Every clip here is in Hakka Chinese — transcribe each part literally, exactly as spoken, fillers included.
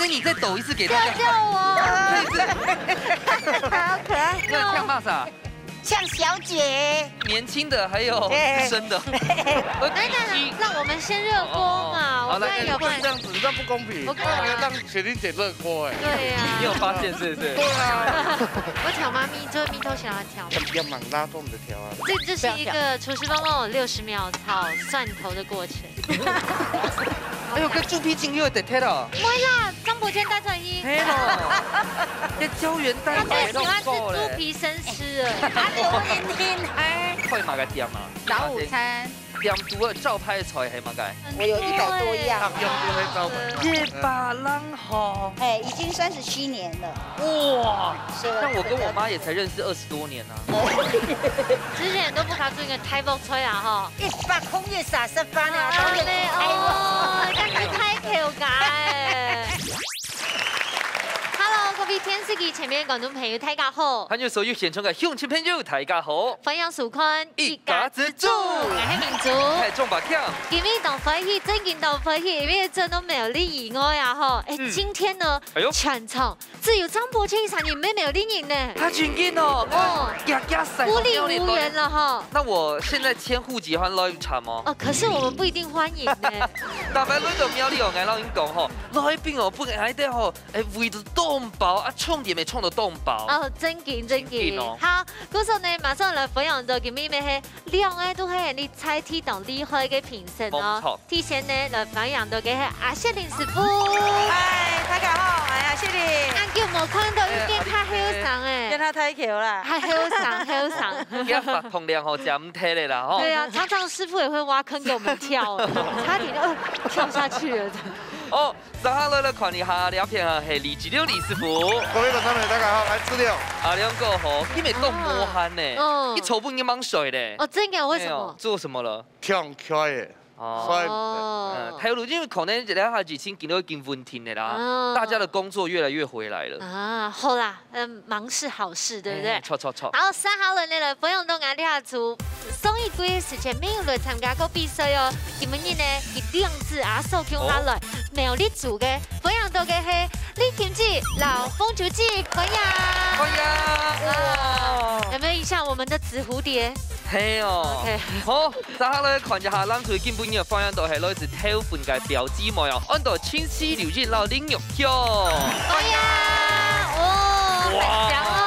你再抖一次给大家。不要叫我。再一次。好可爱。那你像骂啥？像小姐。年轻的还有资深的。来来来，让我们先热锅嘛，哦，哦，哦。好，来，我看有没有。不能这样子，你这样不公平。我看有没有。哎，让雪玲姐热锅，哎。对呀。你有发现是不是？对啊。我挑妈咪，就是蜜豆想要挑。要忙拉中的挑啊。这，这是一个厨师帮帮我六十秒炒蒜头的过程。哎呦，个猪皮筋又得忒了。唔会啦，张伯谦带出来去。嘿咯，这胶原蛋白都够了。他最喜欢吃猪皮生吃了。他流淋淋。哎，开嘛个店啊？老午餐。店都个招牌菜系嘛个？我有一百多样。用这个招牌。一百人吼。哎，已经三十七年了。哇，是。那我跟我妈也才认识二十多年啊。之前都不敢做一个台北菜啊吼。一百空一三十八呢，啊，对哦，真是太口感。Hello，各位电视机前面的观众朋友，大家好。还有所有现场的乡亲朋友，大家好。欢迎收看一家之煮，我是明珠。嗨，仲伯强。今日当欢喜，正经当欢喜，因为真的没有例外啊吼。哎，嗯。今天呢，哎呦。全场只有张伯谦一个人，没有例外呢。他真紧哦。哦。呀呀，晒孤立无援了哈。那我现在迁户籍换来一场吗？哦，可是我们不一定欢迎呢。大家轮到苗栗哦，我跟你讲吼，来宾哦，不然得吼，哎，围得当饱啊，重点没冲得当饱。哦，正经，正经。正经哦。好，故所呢，马上来分享到今日咩嘿，两个都系你猜题当厉害个评审哦。没错。提前呢，来分享到个系阿雪玲师傅。嗨，大家好，哎呀，雪玲。恁久无看到，哎，一变较后生哎。变到太久啦。还后生，后生。今日发通量吼，食毋忒了啦吼。对啊，常常师傅也会挖坑给我们跳，差点就，呃，跳下去了。哦， 接下來來看一下，這片啊，係李志亮李師傅。各位觀眾朋友，大家好，我係志亮。阿亮哥吼，你乜當無閒呢？哦。你昨晡日吂睡咧？哦，真的？為什麼？哎喲，做什麼了？暢開耶，哦。睡毋得。哦。嗯，頭路，因為可能這下疫情緊都已經穩定了啦，啊。大家的工作越來越回來了。啊，好啦，嗯，忙是好事，對不對？哎，著，著，著。好，接下來呢，來分享到𠊎這組 上一季个時節，乜有來參加過比賽哦。今晡日呢，佢兩子阿嫂共下來，哦。苗栗組个，分享到个係李琴姊摎鳳珠姊，歡迎。歡迎，哇。哇，有沒有印象我們的紫蝴蝶？係哦。OK。好，接下來看一下，咱最近本日分享到係來自頭份个表姊妹哦，安到清溪柳燕摎林玉香。歡迎，哦，哇。很強哦。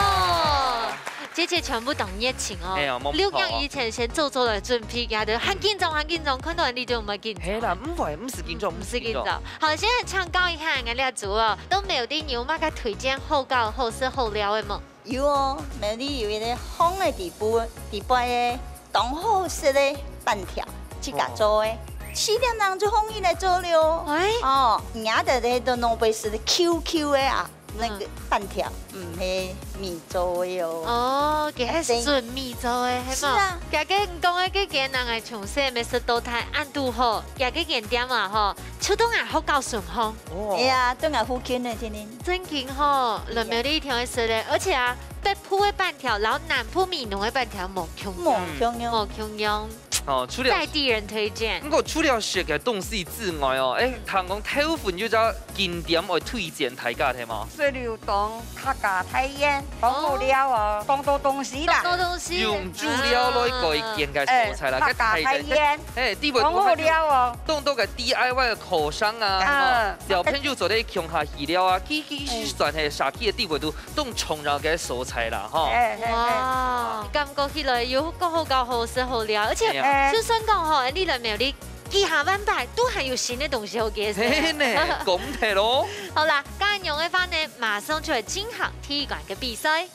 姐姐全部當熱情哦。哎呀，無錯。六樣以前先做做來準備，佢兜還緊張，還緊張，看到你就毋會緊張。係啦，毋會，毋使緊張，毋使緊張。毋使緊張。好，先來請教一下，𠊎這組哦，到苗栗有麼个推薦好搞、好食、好尞个無？有哦，苗栗有一個烘个底部，底背个當好食个粄條，自家做个，哦。七點鐘就烘起來做了哦。哎。哦，若个咧都弄杯是Q Q个啊。 那個粄條，嗯，毋係米做个哦。哦，佢係純米做个，係無？是啊。佢个你講个，佢个人个從細乜食到大，恁堵好，佢个間店啊吼，就當𠊎學校順風。哦。哎呀，在𠊎附近个，真的。正經吼，嗯。來苗栗一定愛食个，而且啊，北部个粄條摎南部美濃个粄條無共樣。無共樣。無共樣。 哦，除了在地人推薦。毋過除了食个東西之外哦，哎，聽講頭份有隻景點愛推薦大家，係無？水流洞、客家菜園，當好尞哦，當多東西啦。當多東西。用煮料來改建个所在啦，哎，客家菜園，哎，地位當好尞哦。當多个D I Y个烤箱啊，嗯。哦，小朋友做得共下去尞啊，去，去，去算係社區个地位都 當重要个所在啦，吼。哎，哎，哎。哇，感覺起來又過好搞、好食好尞，而且哎呀。就算講吼，你來苗栗，幾下萬擺都還有新个東西好介紹。係呢，講忒咯。好啦，恁樣个話呢，馬上就來進行第一關个比賽。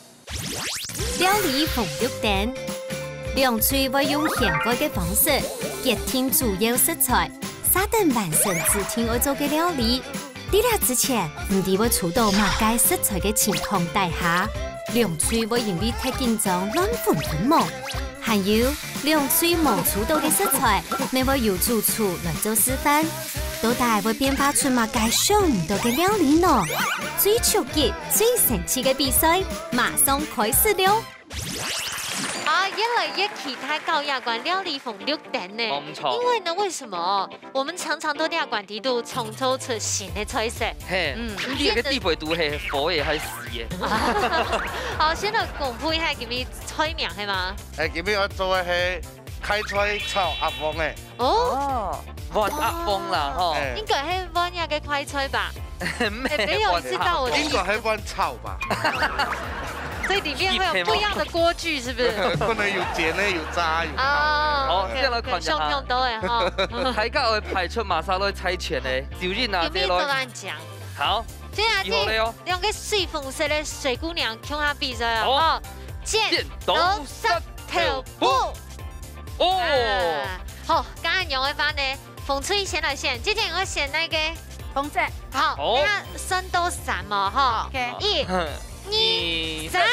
料理紅綠燈，兩隊會用現改个方式，決定主要食材， 續等完成指定愛做个料理。在這之前，毋知會抽到麼个食材个情況底下，兩隊會因為忒緊張亂紛紛無？還有，兩隊無抽到个食材，乜會由主廚來做示範。到底會變化出麼个想毋到个料理呢？最刺激、最神奇个比賽，馬上開始了！啊，越來越期待搞這款料理紅綠燈呢。哦，毋錯。因為呢，為什麼？我們常常都在這款地圖創造出新的菜色。嘿，嗯，你這个地背肚係火个還係死个？好，先來公布一下，今日菜名係嗎？哎，今日要做个係開菜炒鴨黃个。哦，哦，換鴨黃啦，吼。哎。應該係換那個快菜吧？沒有，哎，沒有，是到我的意思。應該係換炒吧？所以裡面會有不一樣的鍋具，是不是？可能有煎的，有炸，有炒的。哦，好，OK，這樣來看一下。OK，相當多哎，哈。大家會排出馬上來猜拳的，就係拿這個。有沒有做得講？好，接下來以後了喲。兩個水紅色的水姑娘，共下比賽啊，好。哦，剪刀石頭布。 哦。啊，好，該恁樣个話呢，紅隊先來選，之前我選那個。紅隊。好，好。那算到三嘛，哈。OK。一、二、三。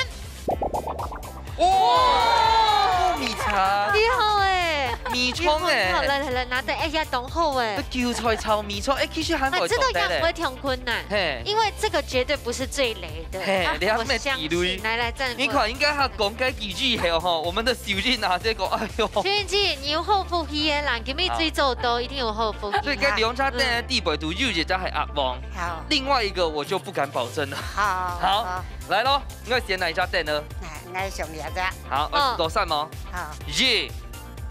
哇，米腸。厲害欸。米腸欸。厲害，厲害，來，來，來，拿著，哎呀，當好欸。這韭菜炒米腸，哎，其實還會做得嘞。啊，這個也不會挺困難。 嘿。因為這個絕對不是最雷的。嘿，啊，你還沒地雷。我相信。來，來，再過。你看，應該他講該幾句後吼，我們的小俊啊，結果，哎喲。小俊姐，你有好福氣的啦，今日最早到，一定有好福氣。所以該兩隻凳的底背肚有一隻係鴨黃，好。另外一個我就不敢保證了。好，好，好。來咯，你愛選哪一隻凳呢？哎，𠊎選這隻。好，哦。二、三嗎？好。一、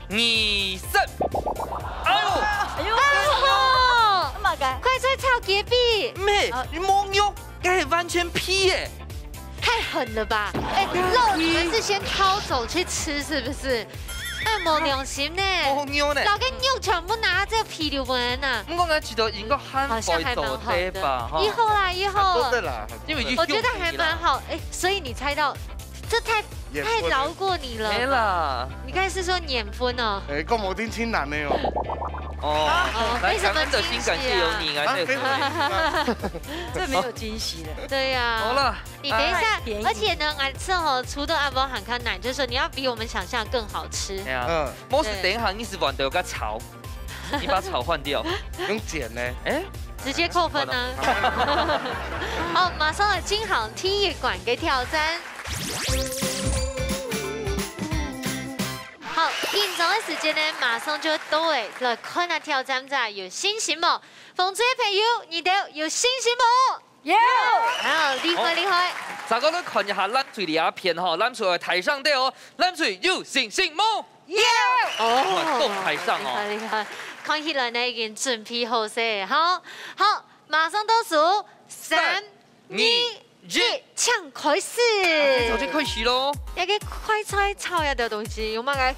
二、三。哎喲！哎喲，哎喲！麼个？快菜炒雞髀。毋係，啊。你無肉，該係完全皮耶。太狠了吧！哎，肉你們是先挑走去吃，是不是？太沒良心呢！無肉呢。老跟肉全部拿，只有皮留分啊。毋過𠊎覺得應該還會做得吧，好像還蠻好的。哈。以後啦，以後。還做得啦，還做得。因為已經我覺得還蠻好。哎，所以你猜到，這太，也不會。太饒過你了吧？沒啦。你剛才是說年份哦？哎，講無定盡難的哦。哦，哦，來，沒什麼驚喜啊。感恩的心感謝有你，啊，沒什麼驚喜啊。這沒有驚喜的。對呀。好了。 你等一下，太便宜。而且呢，𠊎吃吼，除了鴨黃還較難，就是說你要比我們想象更好吃。對啊。嗯。莫是等一下你是換到該炒，你把炒換掉。用剪呢？哎。直接扣分啊。好，馬上來進行第一關个挑戰。好，緊張个時間呢，馬上就到了，來看下挑戰者有信心無？紅隊个朋友，你兜有信心無？ 有。啊，厲害，哦。厲害。再過來看一下藍隊這片吼，藍隊个台上的哦，藍隊有信心無？有。哦，夠台上哦。厲害，厲害。看起來呢，已經準備好勢，好。好，馬上倒數，三、三、二、二、一，請開始。啊，這就開始咯。這個快菜炒這兜東西，有麼个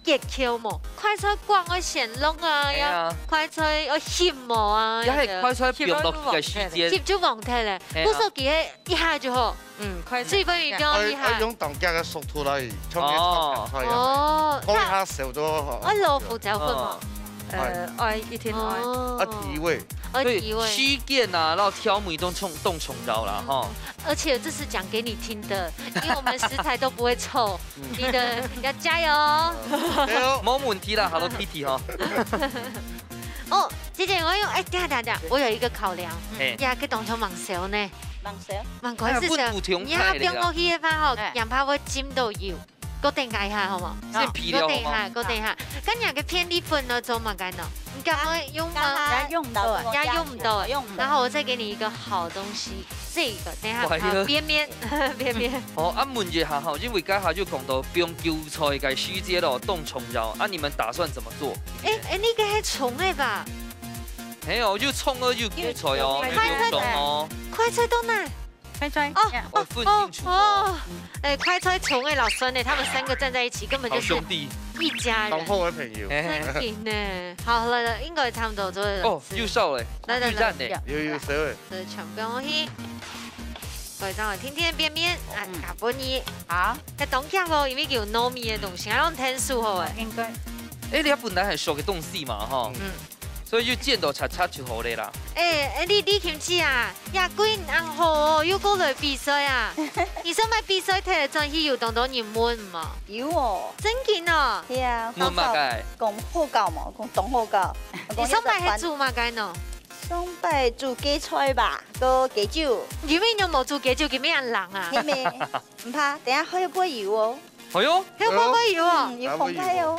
結構無？快菜梗愛先落啊，哎呀。要快菜愛翕無啊，也係快菜放落去个時間。翕就黃忒了。哎呀。不過佢係一下就好。嗯，快菜。水分一定要厲害。愛，愛用當遽个速度來，像該炒香菜一樣。哦。哦，放一下燒就好。愛落胡椒粉無？嗯。呃，愛，一定愛。哦。啊，提味。愛提味。所以時間啊，然後調味都重，都重要啦，吼。而且這是講給你聽的，因為我們食材都不會湊。 你的，你要加油哦。加油。沒問題啦，Hello Kitty哈。哦，姐姐，我有，哎，等下，等下，等下，我有一個考量。嘿。呀，該當中蠻燒呢。蠻燒。蠻快是燒。哎，不，不同派的啦。你還不用過去的話吼，哎。兩怕會浸到油。給我等一下好無？先皮了好嗎？給我等一下，給我等一下。跟你兩個片栗粉呢，做麼个呢？你敢會用嗎？啊，也用毋到啊。也用毋到啊。用毋到。然後我再給你一個好東西。 這個，等一下，哎呀。好，邊邊，邊邊。哦，啊，問一下吼，因為剛才有講到放韭菜个時節咯，當重要，啊，你們打算怎麼做？哎，哎，那個還蔥的吧？沒有，又蔥啊，又韭菜哦，又菜，又蔥哦。快菜到哪？快菜。哦，呀。哦，分清楚哦。哦，哦。哎，快菜、蔥的、老酸的，他們三個站在一起，根本就是好兄弟。一家人。當好的朋友。嘿嘿。真的呢。好了了，應該差不多做得了。哦，又燒了，來來來。又燃了。有有燒了。 所以全部用去。蓋上來，甜甜个邊邊，啊，嗯。交分你。好。該當遽哦，因為有糯米个東西，還用天數好誒。應該。哎，你本來還熟个東西嘛，吼。嗯。所以就剪刀切切就好了啦。哎，哎，你，你kimchi啊，也貴恁好哦，又過來比賽啊。你上擺比賽睇轉去有當多人問嘛？有哦。真緊哦。係啊，問麼个？講好搞嘛，講當好搞。你上擺係煮麼个呢？ 上擺煮雞菜吧，个雞酒。今晡日有無煮雞酒？今晡日恁冷啊。係咩？毋怕，等下還有杯油哦。哎喲，後背背有哦，嗯，有澎湃哦。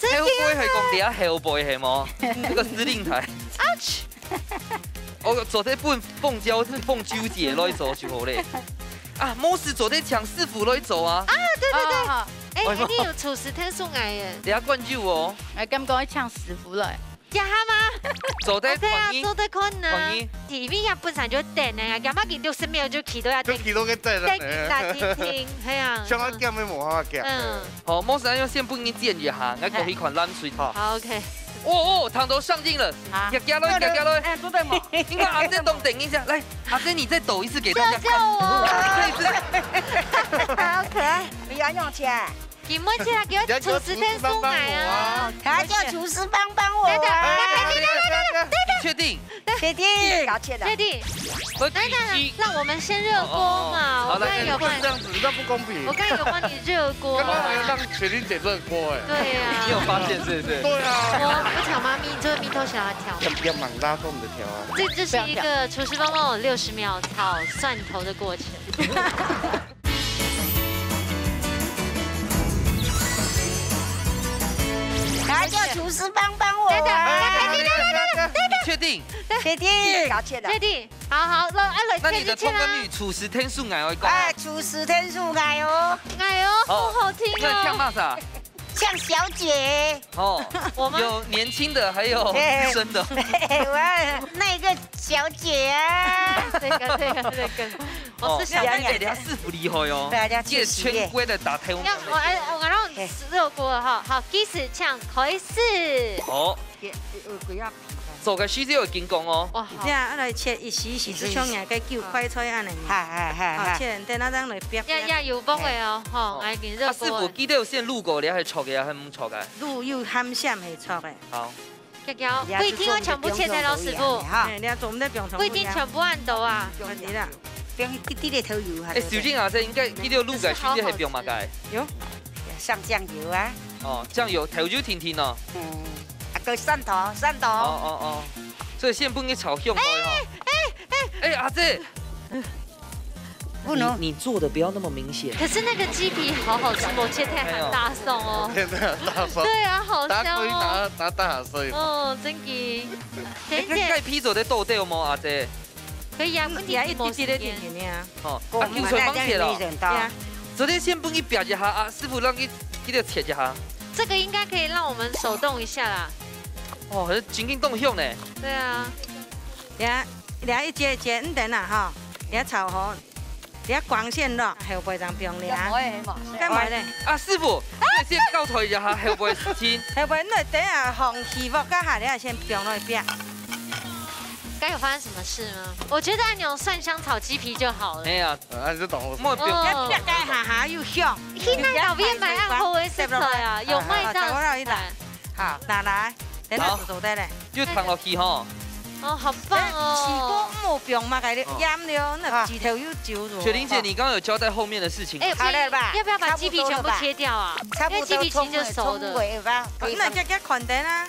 真的啊？後背係講這後背係無？這個司令台。Ouch！哦，做得放，放膠，放糾結來做就好咧。啊，無事做得請師傅來做啊。啊，對對對。哦，好。哎，哎，一定有廚師聽送來耶。這罐酒哦。哎，敢講要請師傅來？ 這下嗎？做得，OK啊，看你，做得看啊。看你。因為佢本身就等个啊，佢嘛佢六十秒就企到遐等，就企到該等了。等佢啦，聽聽，係啊。想要減也無辦法減。嗯。好，無事，恁樣先分你煎一下，𠊎過去看冷水。好。好，OK。哦，哦，湯頭上進了。啊。行，行來，行，行來。哎，做得無？應該阿姐當等一下，來，阿姐你再抖一次給大家看。救救我！再一次。好可愛。你要用錢？ 你問起來，叫廚師聽送來啊。他叫廚師幫幫我啊。等等，等等，等等，等等。你確定？確定。確定。我來，來，來，讓我們先熱鍋嘛。哦，哦，哦。好，來，我剛才有幫你，你不能這樣子，你這樣不公平。我剛才有幫你熱鍋。剛剛還要讓雪玲姐熱鍋，哎。對啊。你有發現是不是？對啊。我不挑媽咪，你這個蜜豆想要挑。要，要忙拉動的挑啊。這，這是一個廚師幫幫我六十秒炒蒜頭的過程。 他叫廚師幫幫我啊。等等，等等，等等，等等。確定？確定。確定。好，好，來，哎，來，那你的確定啊。通告語，廚師聽送來，我講。哎，廚師聽送來哦。哎喲，好好聽哦。那你嗆麼儕？嗆小姐。哦，我嗎？有年輕的，還有資深的。嘿，我那個小姐啊。這個，這個，這個。 哦，哦，是小朋友。哎，人家師傅厲害哦，對啊，人家這個權威的打台灣。要，我，哎，我讓你熱鍋了哈。好，計時請開始。好。做个時節有緊講哦。哇，好。這樣，啊，來切一絲一絲，就像人家叫快菜恁樣。嗨，嗨，嗨，嗨。好，切，等下正來煏。要，要有風味哦，吼，哎。來，緊熱鍋。啊，師傅，記得有先滷過，你還係炒个，還係毋炒个？滷有鹹鹹係炒个。好。 遽遽，味精愛全部切忒咯，師傅。哈。哎，你要做毋得放重。味精全部恁多啊。毋使啦，放一滴滴个豆油哈。哎，秀珍啊，這應該一定要滷个，秀珍還放麼个？有，上醬油啊。哦，醬油，豆油定定哦。嗯，啊，个蒜頭，蒜頭。哦，哦，哦，所以先分佢炒香過吼。哎，哎，哎。哎，阿姐， 不能。你，你做的不要那麼明顯。可是那個雞皮好好吃，無切忒還大蒜哦。沒有。切忒還大蒜。對啊，好香哦。大家可以拿，拿大蒜。哦，真的。哎，甜甜。該，該皮做得倒掉嗎，阿姐？可以啊，嗯，問題是沒時間。也一滴滴的甜甜的啊。哦，啊，我們有水放切了。對啊。昨天先分佢煏一下啊，師傅讓佢，佢就切一下。這個應該可以讓我們手動一下啦。哦，真緊動香呢。對啊。呀， 你一節一節，毋等啦吼，你炒好，你光線落，後背正放你啊。幹嘛咧？啊，師傅，你先交代一下後背个事情。後背你等下放起鑊，該下你先放落去煏。剛有發生什麼事嗎？我覺得恁樣蒜香炒雞皮就好了。哎呀，啊，你就懂了。莫放。哦。該煏該下下又香。去那邊買恁好个食材啊，有賣到的食材。好，拿來，等下煮熟的咧。 就燙落去吼。哦，好棒哦。哎，起鍋莫放嘛，該个鹽了，那雞頭又焦了。雪玲姐，你剛剛有交代後面的事情嗎？哎，好了吧？要不要把雞皮全部切掉啊？差不多，因為雞皮其實就熟的。蔥尾，蔥尾吧。哦，那就給款待啦。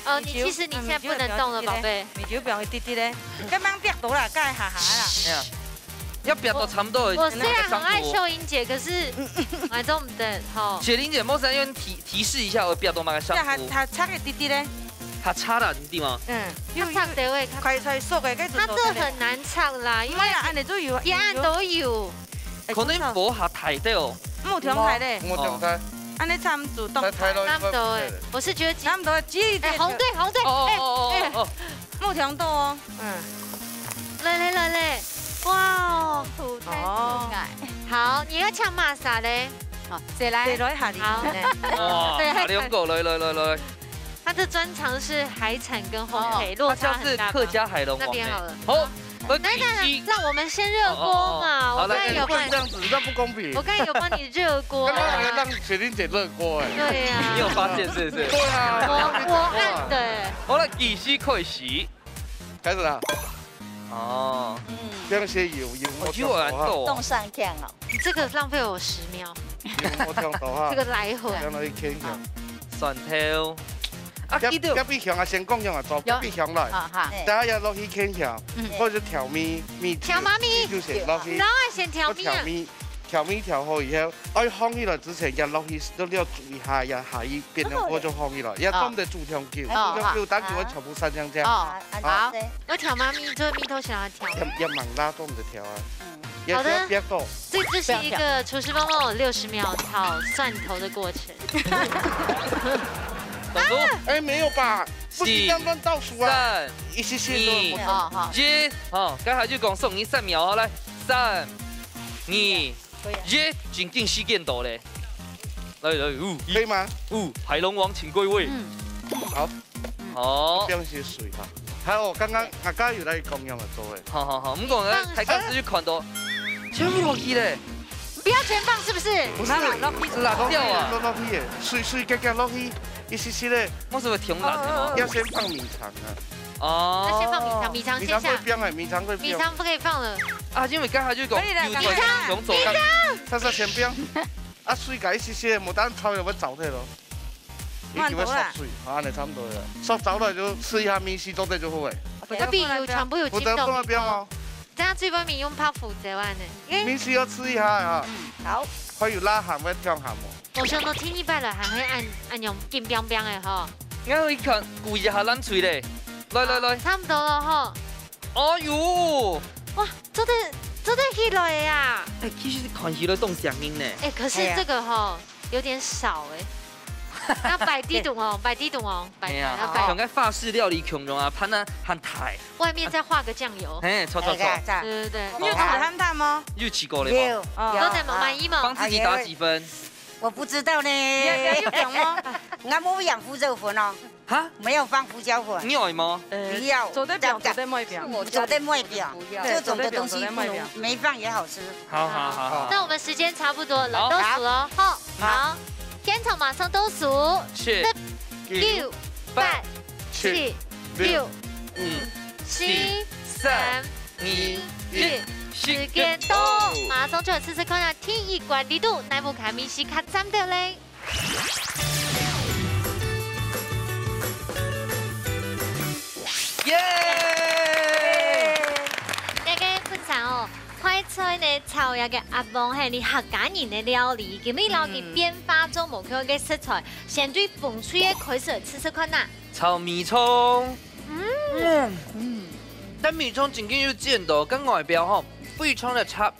哦，你其實你現在不能動了，寶貝。米酒放一滴滴咧，剛剛煏到啦，該下下啦。哎呀， 要煏到差不多的，我，我雖然很愛秀英姐，可是我還做毋得吼。雪玲姐，莫是因為提，提示一下，我煏到麼个香菇？這下，下差一滴滴咧。下差啦，你知嗎？嗯，下差對位，快脆熟的，該就做得了。它這很難炒啦，因為毋係啦，恁樣就有啊，一案都有。哎，可能火下大啲哦。木條大咧。木條大。恁樣差毋多當。差不多欸，我是覺得，差不多，哎，紅隊，紅隊，哦，哎，哦，哦，哎。哦。 木條多哦，嗯。來來來來，哇哦，土太可愛。好，你要嗆麼儕咧？好，誰來？誰來下裡？好。哇，對，下兩個，來來來來。他的專長是海產跟烘焙，哦，落差很大吧？他叫是客家海龍王欸。那邊好了。好，我來來來，繼續。讓我們先熱鍋嘛，哦，哦，哦。好，來，我剛才有幫你，哎，不能這樣子，這不公平。我剛才有幫你熱鍋啊。剛剛還要讓雪玲姐熱鍋欸。對啊。你有發現是不是？對啊。我，我暗的欸。好，來，計時開始。 開始啦。哦。嗯。這樣先油，油抹調好哈。哦，油很多哦。凍蒜片哦。你這個浪費我十秒。油抹調好哈。這個來回。這樣來牽一下。蒜頭。啊，佢都，隔壁香啊，先講香啊，做隔壁香來。有。好，好。等下要落去牽香，嗯。或者是調味，味調味。調味。就先落去。然後先調味啊。調味。調味調好以後，愛放起來之前，也落去，都要注意下，也下去變成锅就放起來，也放得煮忒久，哦，煮忒久，好。等久會全部散淨淨。哦，好，好。我調媽咪，做味道想要調。也，也蠻辣，做毋得調啊。嗯。也，好的。也不要多。这，这是一个厨师帮帮我六十秒炒蒜头的过程。倒数。哎，没有吧？不是这样乱倒数啊。三，一息息都不一，哦，好。一，好，刚才就讲送你三秒，好，来，三，二，一，正经时间到咧。来，来，五，可以吗？五，海龙王请归位。嗯。好。好。放些水哈。还有刚刚阿嘉有来讲样的做诶。好好好，毋过呢，大家是去看到，全部落去咧。不要全放，是不是？不是，慢慢落去，是辣椒啊。落，落去耶，水，水加加落去，一息息咧。我是不是挺辣的吗？要先放米肠啊。哦。那先放米肠，米肠先下。米肠会冰哎，米肠会冰。米肠不可以放了。啊，因为刚才就讲，可以了，有这种做法。米肠，米肠。他说先冰。啊，水加一息息，无等炒也会燥忒咯。 你就会缩水，啊，恁呢差不多了。縮燥了就試一下米絲做得就好诶。那邊有全部有浸到。不得不能不要哦。这样最尾面用泡芙折完呢。米絲要試一下啊。嗯，好。还有辣鹹會忒鹹哦。我想到天氣熱了，還會恁，恁樣緊冰冰的吼。我一看，故意下冷水咧。來來來。差不多了吼。哎喲，哇，做得，做得起來呀。哎，其实看起来當像人呢。哎，可是这个吼， 有点少欸。要擺地圖哦，擺地圖哦，擺，哎呀，要擺。像个法式料理共樣啊，盤啊，很大。外面再畫个醬油。嘿，錯，錯，錯。哎，對，對，對。你有試看看嗎？有試過了嗎？有，哦。有。都在滿意嗎？帮自己打几分？我不知道呢。你要，你要用讲吗？我没有养胡椒粉哦。哈？没有放胡椒粉。你有吗？呃，不要。做得不要，这样子。做得不要。做得不要。不要。这种的东西不能，做得不要，做得不要。没放也好吃。好，好，好，好。那我们时间差不多了，好。倒数哦。好，好。好。天堂马上倒数。十、十、九、九、八、八、七、七、六、六、五、五、四、四、三、三、二、二、一，一，时间到。时间到。马上就来试试看啊，第一关里肚，哪一个米絲較讚个咧？ 耶！這个分享哦，快菜呢，炒這个鴨黃係你客家人个料理，今日摎你變化做無共个食材，先對紅菜个開始試試看啊。炒米腸。嗯。嗯。但米腸正經有剪到，跟外表吼，非常个差。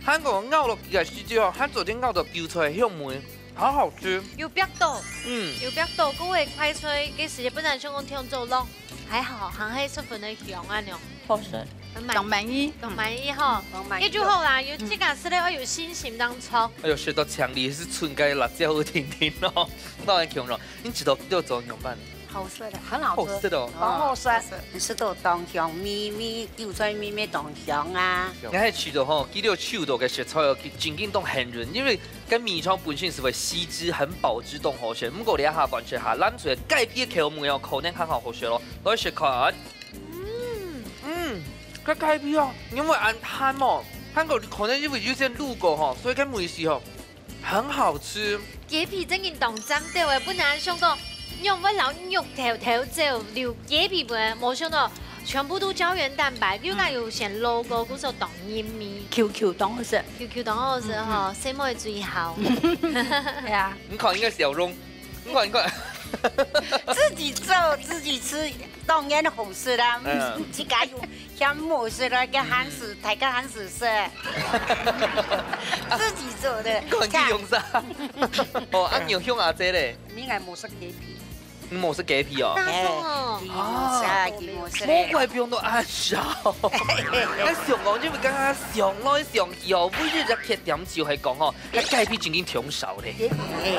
還過咬落去个時節吼，還做得咬到韭菜个香味。 好好食。有煏到，嗯。有煏到，各位快脆个時節，本來想講忒做咯，還好，還係十分个香恁樣。好食。很滿意。當滿意。當滿意吼。當滿意。這就好啦，有自家食个愛有信心當中。哎喲，食到腸裡係伸个辣椒个甜甜咯，哪會香咯？你知道這做仰般？好食个，很好吃。好食哦。好好食。食到當香，味味，韭菜味味當香啊。𠊎係試到吼，佢兜手到个食材哦，佢正經當幸運，因為 該米腸本身係會吸汁，很飽汁，當好食。毋過這下完全下冷水，雞皮个口味哦，可能還好好食咯。來食看。嗯。嗯，該雞皮哦，因為恁淡哦，還過可能因為有些滷過吼，所以該味緒吼，很好吃。雞皮正經當讚到欸，本來想講，仰會摎肉頭頭走，留雞皮分，無想到全部都膠原蛋白，又該有先滷過，故所當入味。Q Q當好食。 Q Q當好食吼，嗯，嗯。細妹最好。對啊。你看人家笑容，你看，你看。自己做，自己吃，當然好食啦。嗯。自家用，嫌無食啦，該還係，嗯。大家還係食。自己做个。你看你用啥？哦，啊，你有用阿姐咧？你應該無食雞皮。 你無食雞皮哦？大眾哦。哎，雞無食，雞無食。莫怪放到恁少。該想講，因為剛剛想來想去哦，唯一一个缺點就係講哦，該雞皮正經忒少咧。哎。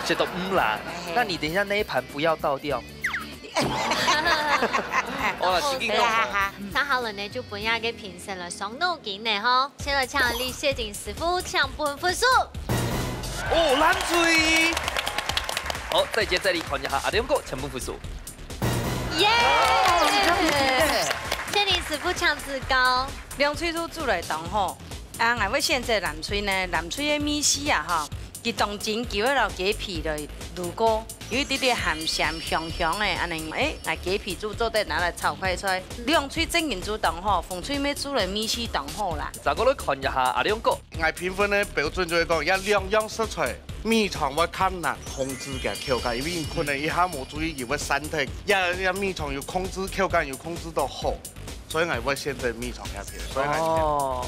食到毋啦。哎。那你等一下那一盤不要倒掉。好啦，正經講。哈哈哈。上好了呢，就分這个評審來傷腦筋呢吼。 先來請李雪靜師傅請分分數。哦，冷水。好，再接再厲，看一下阿良哥請分分數。耶！哦，你看不起耶。謝謝師傅請指教。涼水都煮來當好，啊，𠊎會選擇冷水呢，冷水个味緒啊，哈，佢當真佢會摎雞皮來滷過，有一滴滴鹹鹹香香个，恁呢，誒，𠊎雞皮就做得拿來炒快菜。涼菜正經就當好，風吹味出來味緒當好啦。再過來看一下阿亮哥。 𠊎評分个標準就係講，這兩樣食材，味道會較難控制佢口感，因為可能一下無注意，佢會散忒。這，這味道有控制，口感有控制到好，所以𠊎會選擇味道該片，所以𠊎選擇這片。哦。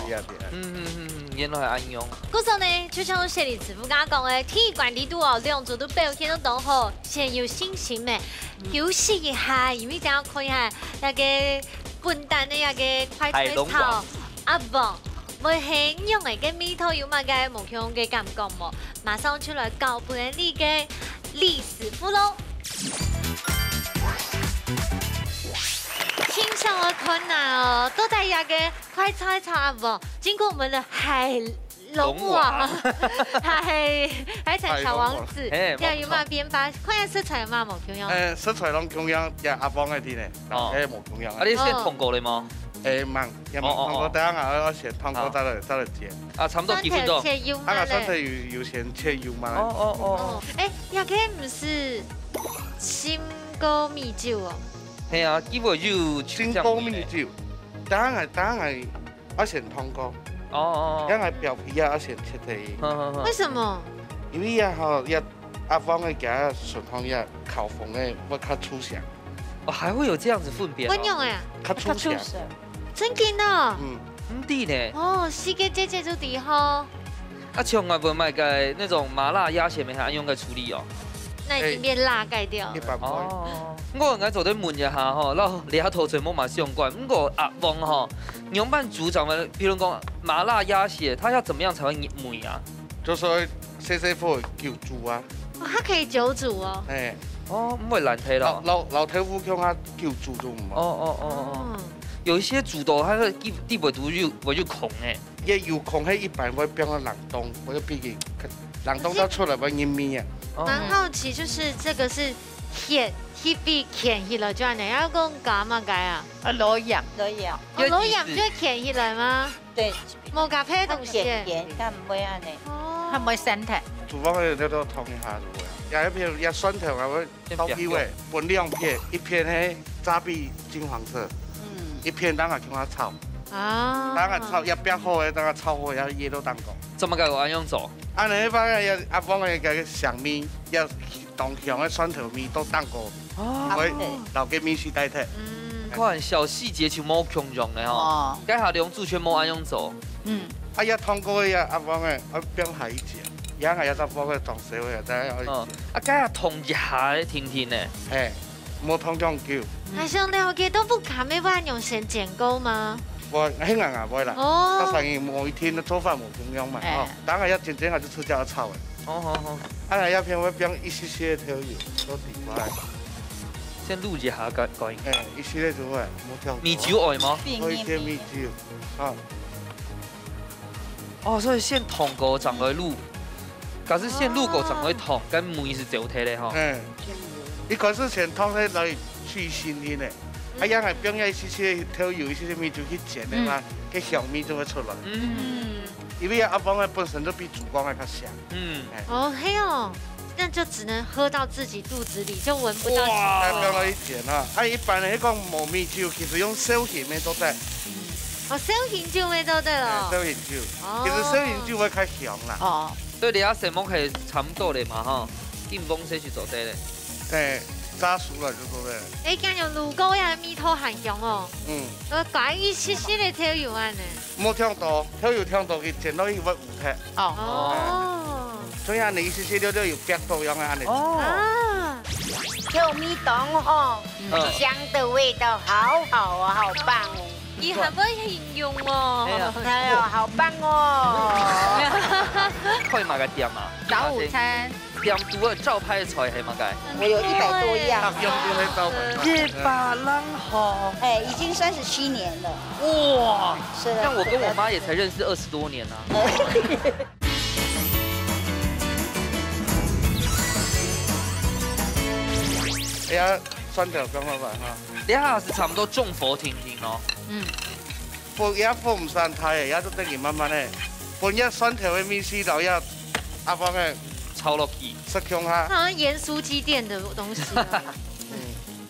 嗯，嗯，嗯，嗯，原來係恁樣。故所呢，就像雪梨師傅剛剛講个，第一關裡肚哦，兩組都表現到當好，先有信心个，休息一下，因為等下看一下那個笨蛋个那個快菜炒阿旺。 會係仰仔个味道，有麼个無共个感覺無？馬上就來交分你个李師傅囉。欣賞个看啊哦，到底這个快菜炒阿旺，經過我們的海龍王，海，海產小王子，海龍王。嘿，這有麼个變化？看下食材有麼个無共樣？誒，食材攏共樣，這阿旺个地呢，哦。誒，無共樣。啊，你先燙過了嗎？誒，吂。 也吂燙過，哦，哦，哦。等下𠊎愛先燙過，好。再來，再來煎。啊，差不多幾分鐘？蒜頭切幼末咧。啊，蒜頭有，有先切幼末咧。哦，哦，哦，哦。哦，誒，這个毋係新高米酒哦。係啊，基本有新高米酒，等下𠊎，等下𠊎愛先燙過。哦，哦，哦。等下𠊎表皮啊，愛先切忒。好，好，好。為什麼？因為啊，吼，這阿旺个佢个純香，這烤封个會較出香。哦，還會有這樣子分別哦。仰仔啊？較出香。較出香。 真个哦？嗯。毋知呢。哦，四个姐姐就知吼。啊，像𠊎問買个那種麻辣鴨血，乜係恁樣个處理哦？那已經變辣蓋掉了。誒，一般般。哦，毋過𠊎做得問一下吼，摎這下頭先無麼相關。毋過阿旺吼，仰般煮正會，比如講麻辣鴨血，它要怎麼樣才會美啊？就係 細細火久煮啊。哦，它可以久煮哦。誒。哦，毋會爛忒咯。摎，摎，摎豆腐共下久煮就毋好。哦，哦，哦，哦。哦。有一些煮到它的底，底背肚有，會有孔誒。也有孔，係一般會放到冷凍，或者畢竟冷凍到出來會入味啊。哦。蠻好奇，就是這個是芡，係被芡起來就恁樣，要用加麼个啊？啊，落鹽。落鹽。哦，落鹽就會芡起來嗎？ 對。無加別个東西。較鹹鹹，較毋會恁樣。哦。較毋會散忒。廚房个這都燙一下就會啊。也一片，也蒜頭啊，𠊎倒去喂，先煸。分兩片，一片係炸比金黃色，嗯。一片等下共下炒。啊。等下炒，也煸好个，等下炒好，也，也都當光。做麼个愛恁樣做？啊，你發現也，阿旺个該个香味，也當香个蒜頭味都當光。 哦。會，哦。摎該味緒帶忒。嗯。看小細節就無共樣个吼。哦。該下兩組全無恁樣做。嗯。啊，也燙過个呀，阿旺个，啊，放下一節，也還要再放个當燒个，再要一節。哦。啊，該下燙一下定定呢。嘿，無燙當久。嗯。還想了解到屋下个話，用先煎過嗎？無，該下啊，無啦。哦。佢生意無一定个做法無共樣嘛，哎。吼。當然要煎煎下就直接炒个。好，好，好。啊，該下片會放一息息个豆油，做底瓜。 先滷一下，該，該。哎，一息仔就會，莫跳。米酒愛嗎？愛一息米酒，啊。哦，所以先燙過正來滷。假使先滷過正來燙，哦。該味係走忒咧吼。哎，一開始先燙起來去腥味呢，嗯。啊，然後放一息息豆油，一息息米酒去煎个嘛，嗯。該香味就會出來。嗯。因為阿旺个本身就比煮光个較香。嗯。哎。哦，係哦。 那就只能喝到自己肚子裡，就聞不到其他。哇。還放到一點啊！啊，一般个，你講無米酒，其實用紹興乜做得。哦，紹興酒乜做得哦。哎，紹興酒。哦。其實紹興酒會較香啦。哦。對，你阿細妹係差不多咧嘛，吼，緊放下去做得咧。哎，炸熟了就做得。哎，感覺滷過呀，味道還香哦。嗯。呃，加一息息个豆油恁呢。莫忒多，豆油忒多，佢煎落去會烏忒。哦。哦。 所以恁呢，意思係略略有煏到樣个恁呢。哦。啊。豆味當好，嗯。香的味道，好好哦，好棒哦。佢還會形容哦。哎呀。哎喲，好棒哦。開麼个店啊？早午餐。店肚个招牌菜係麼个？我有一百多樣。啊，用這個招牌菜。一百零項。哎，已經三十七年了。哇，是的。像我跟我媽也才認識二十多年啊。 哎呀，蒜頭放落來哈。這下係差不多中火定定哦。嗯。火也火毋算大个，也就等佢慢慢个，分這蒜頭个味緒摎這阿芳个炒落去。食看下。好像鹽酥雞店的東西哦。嗯。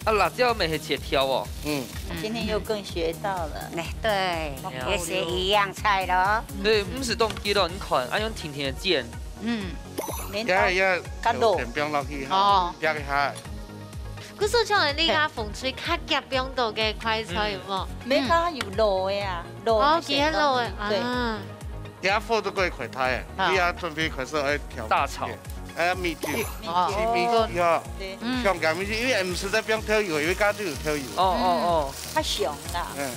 啊，辣椒乜係切條哦。嗯。今天又更學到了。哎，對，哎呀。也是一樣菜咯。對，毋使當急咯，你看，啊，用甜甜个煎。嗯。也也較老。放落去哈，哦。煏一下。故所像你家風吹較夾放到个快菜有無？嗯。沒，剛剛有老的啊，老的哦，幾个老的，對。啊。 也火都過開大个，啊。你也準備開始愛調大炒。哎，米酒，哦。起米酒哈。對。嗯。香港米酒，因為毋使再放豆油，因為家就有豆油。哦，哦，哦。較香啦。嗯。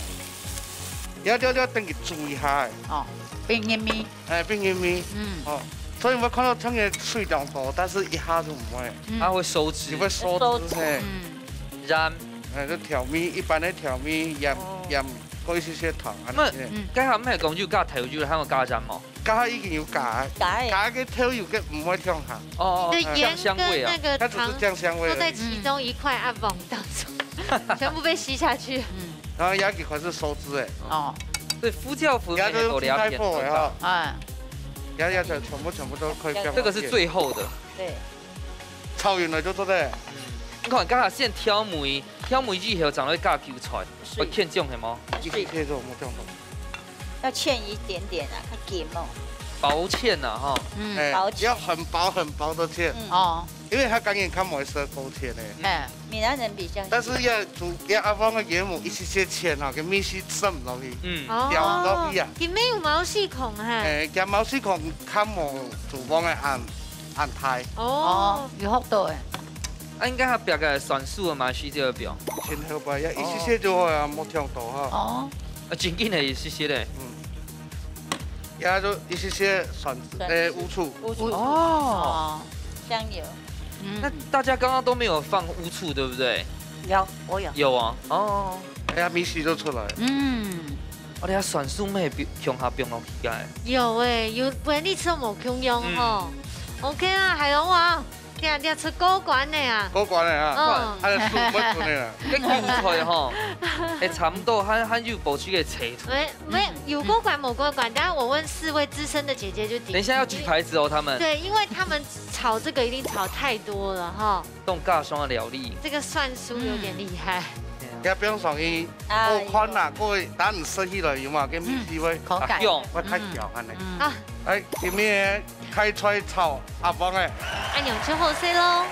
你要，你要，你要等佢煮一下欸。哦，冰冰米。哎，冰冰米。嗯。哦，所以我看到像个水當多，但是一下就毋會。嗯。它會收汁。佢會收汁，收汁。嘿。嗯。鹽。哎，就調味，一般个調味，鹽，哦。鹽，過一些些糖，恁樣。那，嗯。剛才毋係講有加豆油，還有加鹽無？ 加已經有加，加欸。加个豆油个毋會忒鹹。哦，哦，醬香味啊。你的鹽跟那個糖它只是醬香味而已。都在其中一塊阿旺當中，全部被吸下去。嗯。然後也可以開始收汁欸。哦。對，胡椒粉也就是青菜脯欸哈。哎。也也全部全部都可以放。這個是最後的。對。炒勻了就做得。你看，剛才先調味，調味以後正來加韭菜，是。會牽醬係無？一起切做無醬頭。 要芡一點點啊，較緊哦。薄芡啊，哈。嗯。哎，薄芡。要很薄很薄的芡。嗯。哦。因為佢當然較毋會食勾芡个。嗯。閩南人比較喜歡。但是要煮，要阿芳个鹽母一息息芡哈，个米絲滲落去，嗯。哦。調落去啊。佢沒有毛細孔哈。哎，佢毛細孔較無廚房个恁，恁大。哦。哦，有學到欸。啊，應該還煏个酸素个嘛，係這個表。前後擺，要一息息就好啊，哦。莫忒多哈。哦。啊，真緊係一息息咧。嗯。 也就一息息蒜子，蒜子。哎，烏醋。烏醋。哦。哦，香油。嗯。那大家剛剛都沒有放烏醋，對不對？有，我有。有啊，哦。哎呀，米絲就出來了。嗯。哦，你看酸素乜比，共下放落去个。有欸，有，本來你食無共樣吼。嗯。OK啊，海龍王。 這這出過關个啊。過關个啊，嗯。佢个手毋會伸个啦。該韭菜吼，哎，差不多，還還有保持个程度。沒沒有過關無過關，但是我問四位資深的姐姐就頂。等一下要舉牌子哦，他們。對，因為他們炒這個一定炒太多了哈。這種家常的料理。這個蒜酥有點厲害。嗯。也不用上去，哎喲。好看啦，各位，等下食起來有嘛，跟米絲會，嗯，口感。啊，香。會較香恁呢。嗯。啊。哎，今日 開菜炒鴨黃个。恁樣就好勢咯。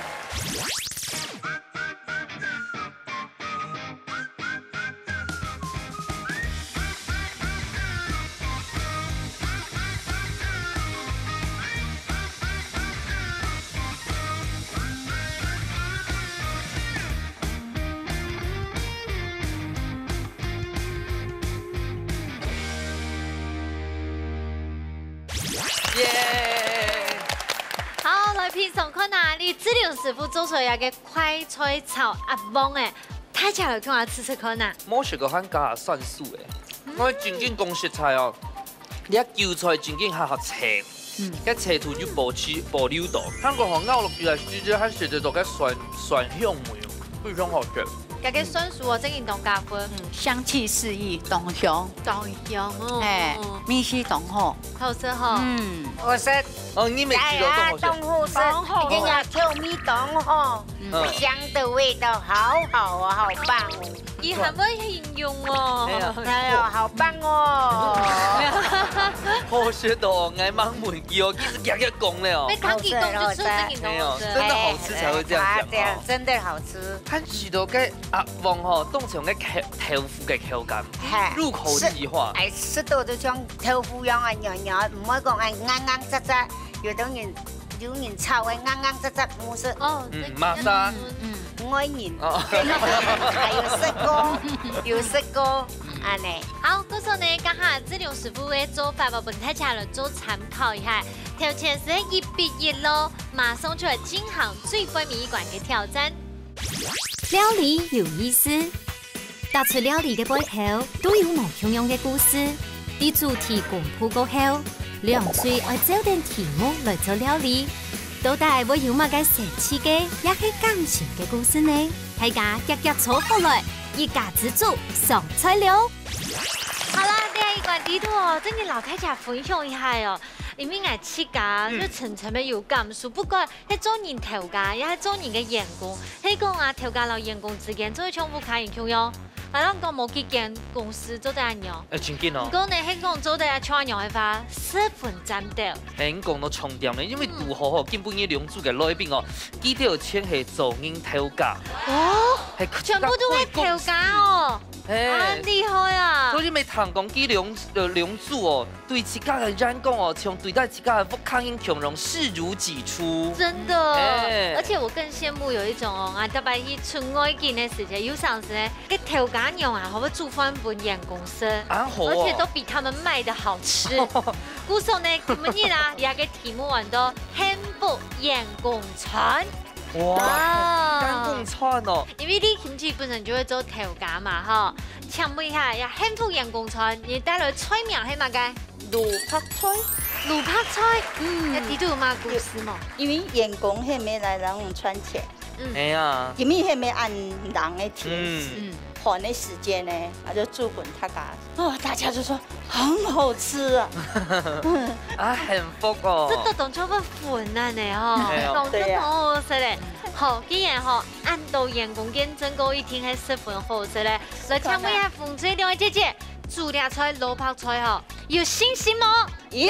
耶！好，來品嚐看啊，你志玲師傅做出來个快菜炒鴨黃欸，大家來共下試試看啊。無食過還加蒜酥欸，嗯。𠊎正經講實在哦，你个韭菜正經較好切，嗯。該切頭就保持保留到，還過吼咬落去啊，其實還食得到該蒜，蒜香味，非常好食。 這個蒜酥哦，正經當加分。嗯，香氣四溢，當香。當香哦。哎，味緒當好。好食吼。嗯。好食。哦，你每次都當好食。哎呀，當好食，當好。一定要調味當好，嗯。香的味道，好好哦，好棒哦。你很會形容哦。哎呀。哎呀，好棒哦。好食到哦，𠊎吂問佢哦，佢就遽遽講了哦。被他一講就出正經當好食。哎喲，真的好吃才會這樣講哦。哎，真的好吃。 看起來該鴨黃吼，當像該口，豆腐个口感，嘿，入口即化。食，哎，食到就像豆腐樣啊，軟軟，毋會講哎硬硬扎扎。有的人，有人炒个硬硬扎扎，毋係。哦，嗯，對，麻沙。嗯，嗯。毋愛人。哦。還有食過，有食過，嗯。恁呢。好，故所呢，這下志玲師傅个做法，𠊎分大家來做參考一下。頭前係一比一咯，馬上就來進行最尾一關个挑戰。 料理有意思，逐出料理个背後都有無共樣个故事。在主題公布過後，兩隊愛照等題目來做料理，到底會有麼个神奇个，也係感情个故事呢？大家遽遽坐好來，一家之煮上菜了。好啦，這一關底肚哦，正經摎大家分享一下哦。因為𠊎自家就深深个有感受，不管係做人頭家，也係做人个員工，係講啊，頭家摎員工之間做得像屋下人共樣。啊，人講無幾間公司做得恁樣。哎，真緊哦。毋過呢，係講做得啊，像恁樣个話，十分讚的。哎，你講到重點呢，因為堵好吼，今晡日兩組个來賓哦，佢兜全係做人頭家。哦，係全部都係頭家哦。哎，恁厲害啊！所以你聽講，佢兩呃兩組哦， 對自家个員工哦，像對待自家个屋下人共樣，視如己出。真的，哎。而且我更羨慕有一種哦，啊，特別去出外景个時節，有常時呢，个頭家娘啊，好會煮飯分員工食，啊，好哦。而且都比他們賣的好吃。故所呢，今晡日啊，這个題目安到幸福員工餐。 哇，員工餐哦。因為你今晡日本身就會做頭家嘛，吼。請問一下，這幸福員工餐，你帶來菜名係麼个？滷白菜。滷白菜，嗯。該裡肚有麼个故事無？因為員工係無來人賺錢，嗯。哎呀。因為係無恁冷个天時，嗯。寒个時節呢，啊，就煮分大家。 哦，大家就說很好吃啊。啊，幸福哦。這都當做會分啊呢，吼，哎喲。講真好好食嘞。好，既然吼，恁多員工見證過一定係十分好食嘞。來，請問一下，紅隊兩位姐姐，煮這菜滷白菜吼，有信心無？有。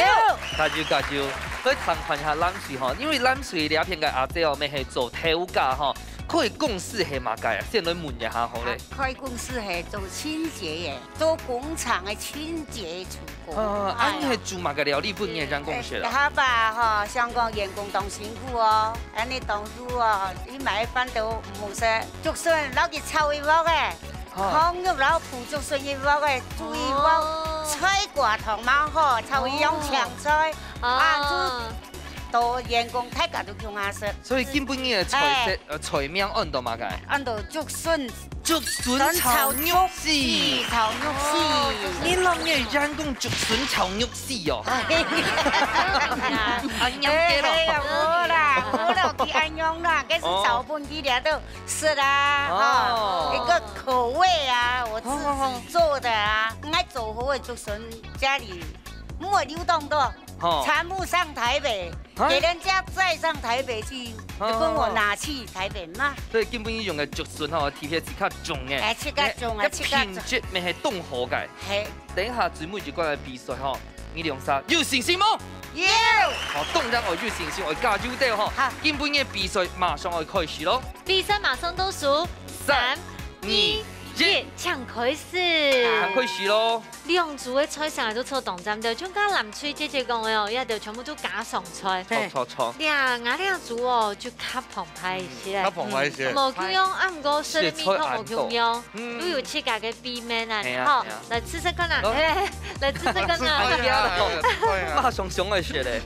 加油加油！來聽看一下藍隊吼，因為藍隊這片个阿姐哦，乜係做頭家吼，開公司係麼个啊？先來問一下好咧。開公司係做清潔个。 做工廠个清潔廚工。啊，恁樣係煮麼个料理分你个員工食啊？哎，好吧，吼，想講員工當辛苦哦，恁樣當苦哦，你買飯都毋好食，竹筍摎佢炒一鑊个，啊。炕肉摎烰竹筍一鑊个，煮一鑊，哦。菜瓜湯嘛好，炒一樣青菜，哦。啊，煮到員工大家都共下食。所以今晡日个菜色，哎。呃，菜名安到麼个？安到竹筍 竹筍炒肉絲。炒肉絲。你摎你个員工竹筍炒肉絲哦。哎呀，恁樣个咯。哎呀，無啦，無啦，佢恁樣啦，該係炒分佢這兜食啊，哦。哈，一個口味啊，我自己做的啊，𠊎做好个竹筍家裡，毋會留當多，哦。全部上台北。 啊？給人家載上台北去，啊。就跟我拿去台北賣。所以今晡日用个竹筍吼，特別自家種个。哎，自家種个，哎，自家種。品質乜係當好个。嘿。等一下最尾一關个比賽吼，你兩儕有信心無？有。好，當然愛有信心，愛加油兜吼。好。今晡日比賽馬上愛開始咯。比賽馬上倒數，三、三、二、二、一，請開始。啊，開始咯。 兩組个菜色都做當讚个，像剛藍隊姐姐講个哦，這兜全部都家常菜。著，著，著。這，𠊎這組哦，就較澎湃一些。嗯，較澎湃一些。無共樣，啊，毋過食个味道無共樣，係菜恁多。嗯。都有自家个秘密啊，係啊，吼，係啊。來試試看啊，來。來試試看啊。哎呀，哎呀，哎呀。馬上想愛食咧。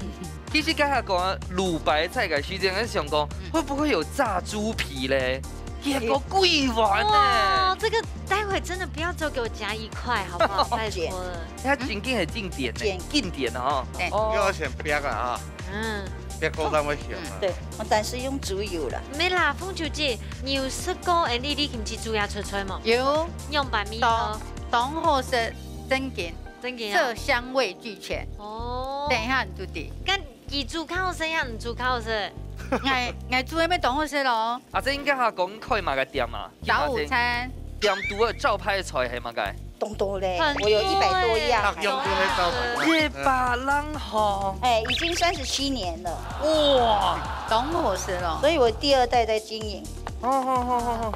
其實剛才講啊，滷白菜个時間，𠊎想講，嗯。會不會有炸豬皮咧？結果幾碗呢？哇，這個待會真的不要只有給我夾一塊，好不好？拜託了。 它真經係經典呢，經典。經典的哈。對。哦。你愛先煏啊，哈。嗯。煏過正會香啊。嗯，對，我暫時用豬油啦。無啦，鳳秋姐，你有食過𠊎俚這个金雞豬鴨出菜無？有。用白米哦。當，當好食，正經。正經啊。色香味俱全。哦。等一下你就知。該佢煮較好食，還係你煮較好食？𠊎，𠊎煮个乜當好食咯。啊，這應該係講開麼个店啊？ 早午餐。店肚个招牌菜係麼个？當多咧，很多欸。我有一百多樣。各樣都在招牌。一百零項。哎，已經三十七年了。哇！當好食咯。所以我第二代在經營。好，好，好，好，好。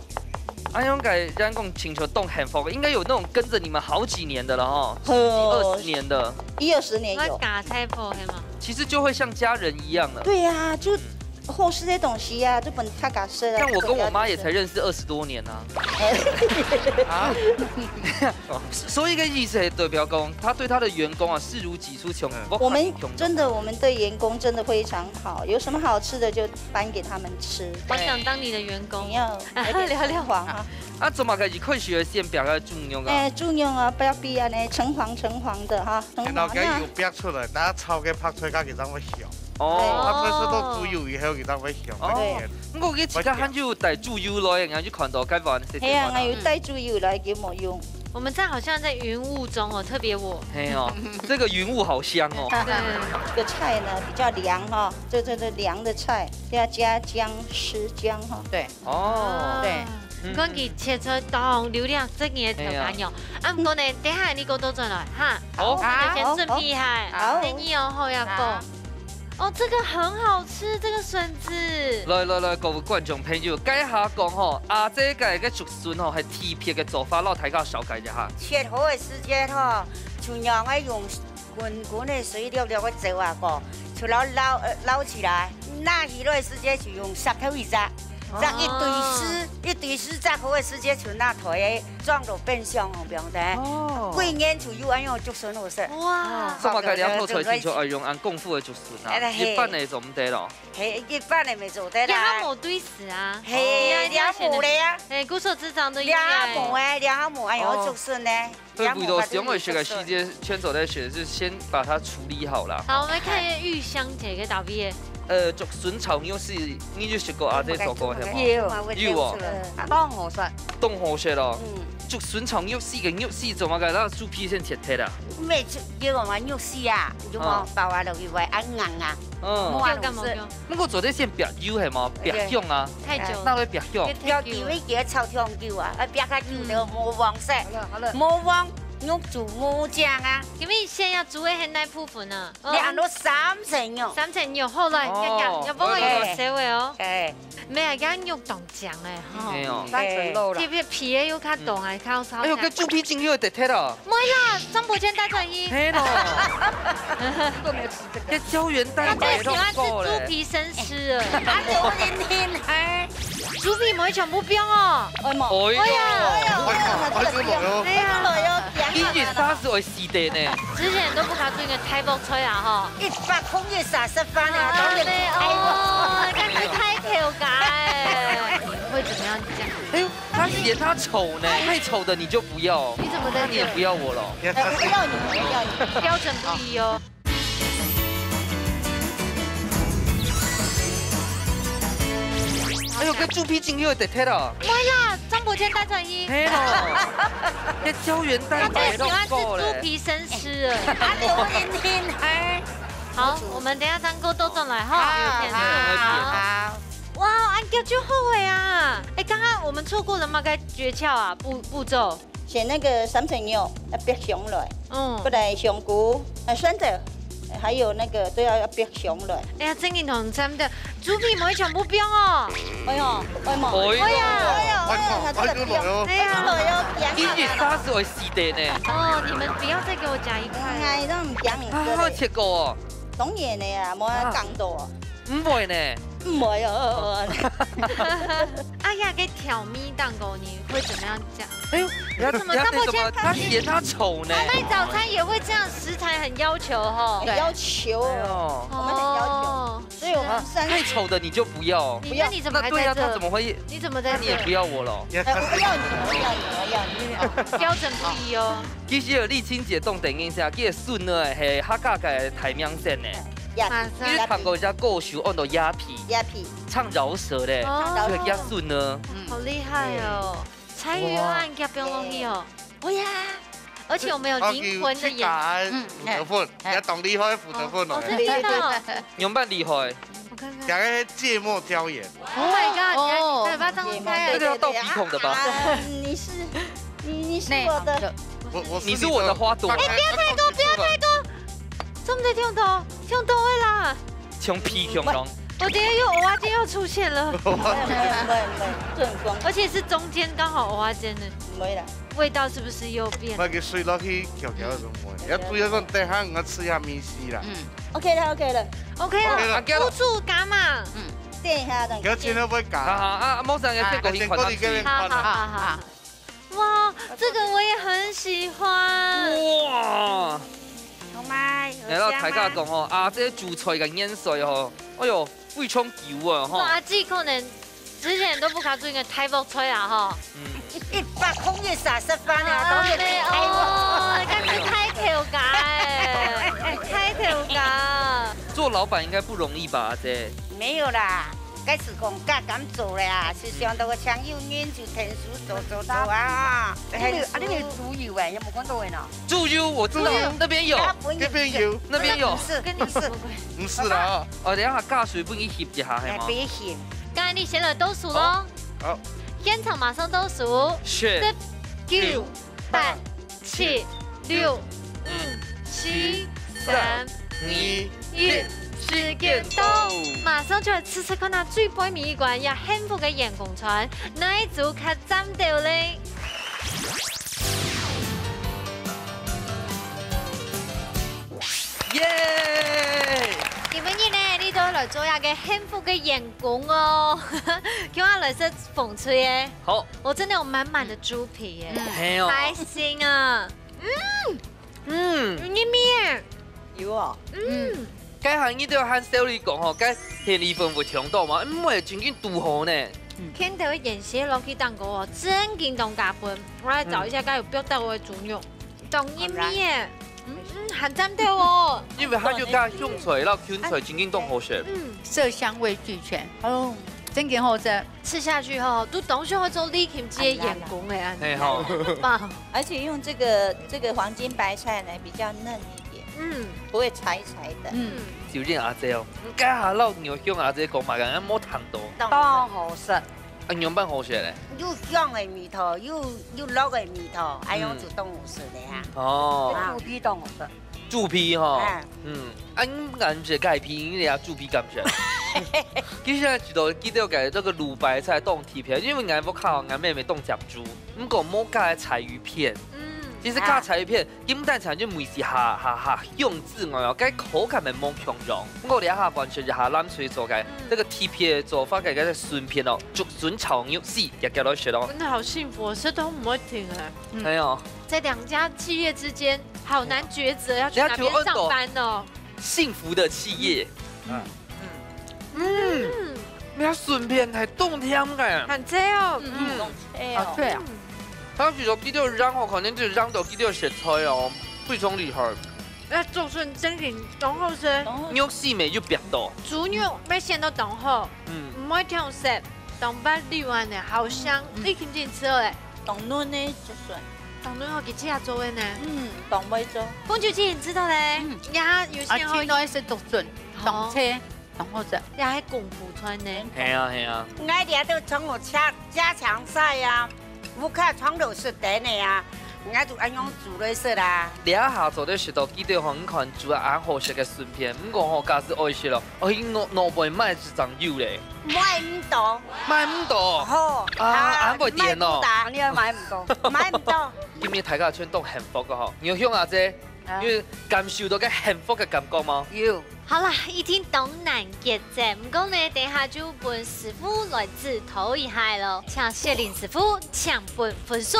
恁樣个員工親像當幸福，應該有那種跟著你們好幾年的了哈，十幾、哦。二十年的。一二十年有。該家菜婆係嗎？其實就會像家人一樣了。對呀，就嗯。 好食个東西啊，就分大家食啊。像我跟我媽也才認識二十多年啊。啊？所以這個意思係代表講，他對他的員工啊，視如己出，像嗯。我們真的，我們對員工真的非常好，有什麼好吃的就搬給他們吃。我想當你的員工。你要有點瘋狂啊。啊，做麼个一開始會先煏个豬肉啊？哎，豬肉啊，不要煏啊，那橙黃橙黃的哈，橙黃啊。然後給油煏出來，大家炒个白菜，佢正會香。 哦。白菜食到豬油以後，佢正會香，哦。對。毋過佢自家還有帶豬油來，𠊎就看到該碗細細碗啊。係啊，𠊎有帶豬油來，佢無用。我们这好像在云雾中哦，特别我。嘿哦，这个云雾好香哦。对，这个菜呢比较凉哈，这这这凉的菜要加姜、湿姜哈。对，哦，对，你看佢切出當流量，这个头干肉。啊，毋过呢，等下你给我倒转来哈。好，我们先准备一下，好，等你哦，好要讲。哦，这个很好吃，这个笋子。来来来，各位观众朋友，这下讲吼，阿姐个个竹 筍吼，係特別个做法，摎大家紹介一下。切好个時節吼，就讓佢用滾滾个水略略个走啊過，就摎撈撈起來。拿起來个時節就用石頭一隻，摘一堆絲，一堆絲摘好个時節就拿袋仔裝到冰箱後邊个。哦，過年就有恁樣竹筍好食。哇，做麼个兩道菜天就愛用恁功夫个竹筍啊？一般个做毋得咯。 嘿，一般个毋做得啦。也無對時啊。嘿，也無咧啊。嘿，故所執掌都有啊。也無誒，也無，哎喲，竹筍呢？所以為到想愛食个時節，全做得選，就先把它處理好啦。好，我們看一下玉香姐跟大V。呃，竹筍炒肉絲，你有食過阿姐做過係無？有，有哦。當好食。當好食咯。嗯，竹筍炒肉絲个肉絲做麼个？那豬皮先切忒啊？毋係，有啊嘛，肉絲啊，有無？包啊落去會恁硬啊。嗯。無恁好食。 毋過做得先煏油係無？煏香啊，太久了。哪會煏香？煏油會叫炒香油啊，啊煏較久了無黃色，好了好了，無黃肉就無靚啊。請問現在要煮个係哪部分啊？哦，你安到三層肉，三層肉，好來，哦，看看，要不要有燒个哦？哎，沒有，這肉當靚誒，吼。沒有，三層肉啦，特別皮个又較凍，還較燒。哎喲，這豬皮筋又會跌忒了。 毋會啦，張伯謙帶轉去。係咯。這膠原蛋白都夠了。他最喜歡吃豬皮生吃了。啊，有靈靈嘿。豬皮毋會全部放哦。哎呀，哎呀，哎呀，哎呀，哎呀，哎呀，一日三食會死的呢。之前都毋敢做个大鑊菜啊，吼。一百空一三十番啊，啊，當然對哦，該係大頭家哎。會怎麼樣講？哎喲， 他嫌他醜呢，太醜的你就不要，你怎麼在這？那你也不要我了。哎，不要你，不要你。標準不一哦。哎喲，這豬皮筋又會跌忒了。毋會啦，張伯謙帶轉去。係咯，這膠原蛋白都夠了。他最喜歡吃豬皮生吃了。啊，有靈靈嘿。好，我們等一下再過倒轉來哈。好，好，好。 哇，恁遽就好了啊！哎，剛剛我們錯過了麼个訣竅啊？步步驟。選那個三層肉，要煏香來，嗯，過來香菇，呃，蒜頭，還有那個都要要煏香來。哎呀，真个同咱們的豬皮毋會全部放哦。哎喲，哎喲，哎呀，哎呀，哎呀，哎呀，哎呀，哎呀，一日三食會死的呢。哦，你們不要再給我夾一塊了。哎，那我們夾你，啊，切過哦。當然的呀，無講到哦。 毋會呢。毋會哦。哎呀，該調味蛋糕呢，會怎麼樣講？哎喲，你要怎麼，你要怎麼，他嫌他醜呢。他賣早餐也會這樣，食材很要求吼。對。要求，哎喲，我們很要求，哦。所以我們三，啊，太醜的你就不要。你，那你怎麼還在這？那對啊，他怎麼會，你怎麼在這？那你也不要我了。哎，我不要你，我不要你，我要你。標準不一哦。 其實麗青姐當得人惜，佢个孫呢係客家个大明星呢。呀，馬上。佢唱過一隻歌手安到野皮，野皮，唱饒舌咧，哦，佢个孫呢。嗯，好厲害哦！蔡宇涵夾放落去哦。對呀，而且我們有靈魂的演，嗯，福德粉，哎，也當厲害福德粉哦。哦，真的哦。仰般厲害？我看看。這個係芥末椒鹽。 Oh my god！哦，你看，你看，把它張開啊！這個要倒鼻孔的吧？啊，你是，你，你是我的。我，我是你的，你是我的花朵。哎，不要太多，不要太多，這麼多跳動，跳動會啦。像皮熊熊。我今天又，我今天又出現了，沒有，沒有，沒有，沒有，順風。而且是中間剛好蚵仔煎的。沒啦。味道是不是又變？買個水落去，攪攪就無。要注意講，等下我吃一下米稀啦。嗯。OK了，OK了。OK了，OK了。不住幹嘛？嗯。 等一下，等一下。你要切到不會假。好，好，啊，莫生，你先過去看下去。好，好，好，好。哇，這個我也很喜歡。哇！好嘛，來到大家講吼，啊，這主菜个年歲吼，哎喲，非常久啊吼。阿姊可能之前都毋敢做个大鑊菜啊吼。嗯。一百空一三十番啊，都係大鑊。哦，該係大頭家哎，大頭家。做老闆應該不容易吧，阿姊？沒有啦。該時講該敢做咧啊，係想到个請有人就𢯭手做做做啊。啊，你有，啊，你有豬油欸，有無看到欸呢？豬油我知道，豬油。那邊有。啊，不用。那邊有。那邊有。不是，跟你是。不是啦啊。哦，等一下加水分佢翕一下，係嗎？哎，分佢翕。該𠊎等先來倒數囉。好。好。現場馬上倒數。十、九、八、七、六、五、四、三、二、一，時間到！馬上就來試試看啊，最背尾一關呀，幸福个員工餐，哪一組較佔到咧？耶！今晡日呢，你都來做一個幸福个員工哦，今晚來食紅隊欸。好。我真的有滿滿的豬皮耶，嗯。係哦。開心啊！嗯，嗯。有入味耶。有哦。嗯。該下你都有喊小李講吼，該田里粉有搶到嗎？毋會，正經堵好呢。嗯。看到个芫荽落去當高哦，正經當加分。我來找一下，嗯。該有煏到个豬肉，當入味耶。嗯，嗯，還佔到哦。因為佢就加香菜，然後芹菜，正經當好食。嗯。色香味俱全，哦，正經好食。 吃下去吼，都當想愛做李琴姐个員工欸，恁樣。係吼。很棒。而且用這個，這個黃金白菜呢，比較嫩一點，嗯。不會柴柴的。嗯。小李阿姊哦，你該下摎玉香阿姊講麼个，𠊎無聽到。當好食。啊，仰般好食咧？有香个味道，有，有肉个味道，哎喲，嗯。就當好食咧啊。哦。啊。豬皮當好食。 豬皮吼，哎。嗯，啊，你敢食該皮，你也豬皮敢食？其實𠊎知道，記得个這個滷白菜當特別，因為𠊎屋下𠊎妹妹當食豬，毋過無加柴魚片。嗯。其實加柴魚片，啊。金蛋菜就味緒下，下，下香之外哦，該口感也無共樣。毋過這下完全係下藍隊做个，嗯。這個特別做法个該個筍片哦，竹筍炒肉絲，夾夾來食哦。真的好幸福哦，食到毋會停欸。嗯。哎喲。在兩家企業之間， 好難抉擇要去哪邊上班哦。幸福的企業。嗯。嗯。嗯。嗯，該筍片還當甜个。很脆哦。嗯，嗯。好脆哦。好脆啊。嗯。佢其實佢兜醃吼，可能就醃到佢兜食材哦，非常厲害。該竹筍正經當好食。肉絲味又煏到。豬肉愛鮮到當好，嗯。毋會忒澀，當滑溜恁呢，好香，嗯。你緊緊食哦咧。當嫩个竹筍。 當然好，佢自家做个呢。嗯，當會做。鳳珠姐，你知道咧？嗯。呀，有些好。啊，青島个食竹筍，哦。當脆，當好食。呀，還功夫菜呢。係啊，係啊。𠊎這都從我家，家常菜啊，屋下常都食得个啊，𠊎就恁樣煮來食啦。這下做得食到幾多吼，你看煮啊恁好食个筍片，毋過吼，假使愛食咯，哦，去外，外背買就正有咧。買毋到。買毋到。吼，啊，啊，恁會甜哦。買毋到，你也買毋到，買毋到。 今日大家全當幸福个吼，玉香阿姊，啊。因為感受到該幸福个感覺嗎？有。好啦，一定當難抉擇，毋過呢，等下就分師傅來指導一下咯。請雪玲師傅請分分數。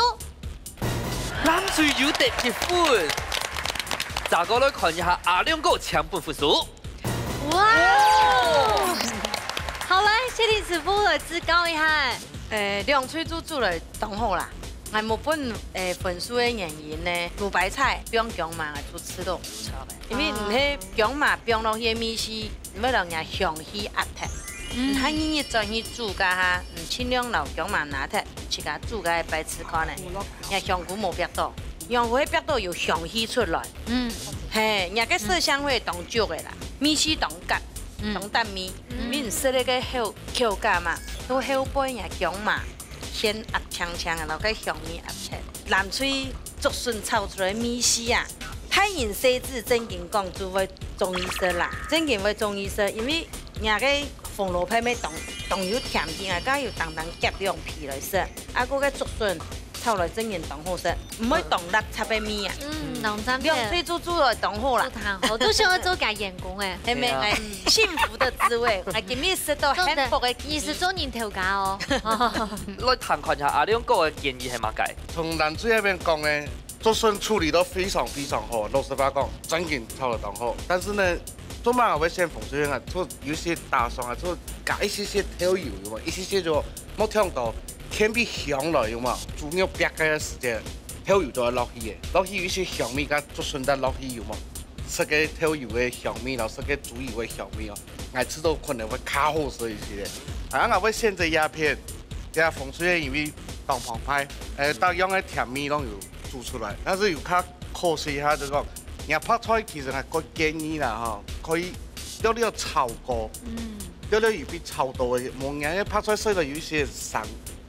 藍隊有得一分。再過來看一下阿亮哥請分分數。 哇哦！好來，雪玲師傅來指教一下。誒，兩隊就煮來當好啦。𠊎無分，誒，分數个原因呢，滷白菜放薑嫲，𠊎就食到毋錯个。因為毋係薑嫲放落去个味緒，毋會摎若香氣壓忒。嗯。你下日日轉去煮該下，你盡量摎薑嫲拿忒，自家煮該擺試看呢。若香菇無煏到，香菇係煏到有香氣出來。 嗯。嘿，若个色香味當足个啦，味緒當合，嗯。當搭味，嗯。因為你食該个口，口感嘛，到後背若薑嫲，先壓嗆嗆啊，然後該香味壓忒。藍隊竹筍炒出來味緒啊，大人細子正經講就會中意食啦，正經會中意食，因為若个紅蘿蔔乜當，當有甜味啊，該有當當夾兩皮來食，啊，該个竹筍 炒來正經當好食，毋會當垃圾个味啊。嗯，當讚个。兩隊煮煮來當好啦。都當好，都想愛做佢員工誒。係無？對啊。哎，幸福的滋味，哎，今日食到幸福个。做得，你係做人頭家哦。來聽看一下阿亮哥个建議係麼个？從藍隊該片講呢，竹筍處理到非常非常好，老實話講，正經炒到當好。但是呢， 做麼个會選紅隊啊？就有些打爽啊，就加一些些豆油，有無？一些些就莫忒多，牽味香了，有無？豬肉煏个時間，豆油都愛落去个，落去有一些香味，該竹筍再落去，有無？食該豆油个香味，然後食該豬油个香味哦，𠊎食到可能會較好食一些。啊，𠊎會選擇這片，這紅隊因為當澎湃，呃，逐樣个甜味攏有煮出來，但是有較可惜一下，就講，若白菜其實𠊎個建議啦吼，可以略略炒過，嗯，略略有比炒到个，無，若个白菜食到有一些生，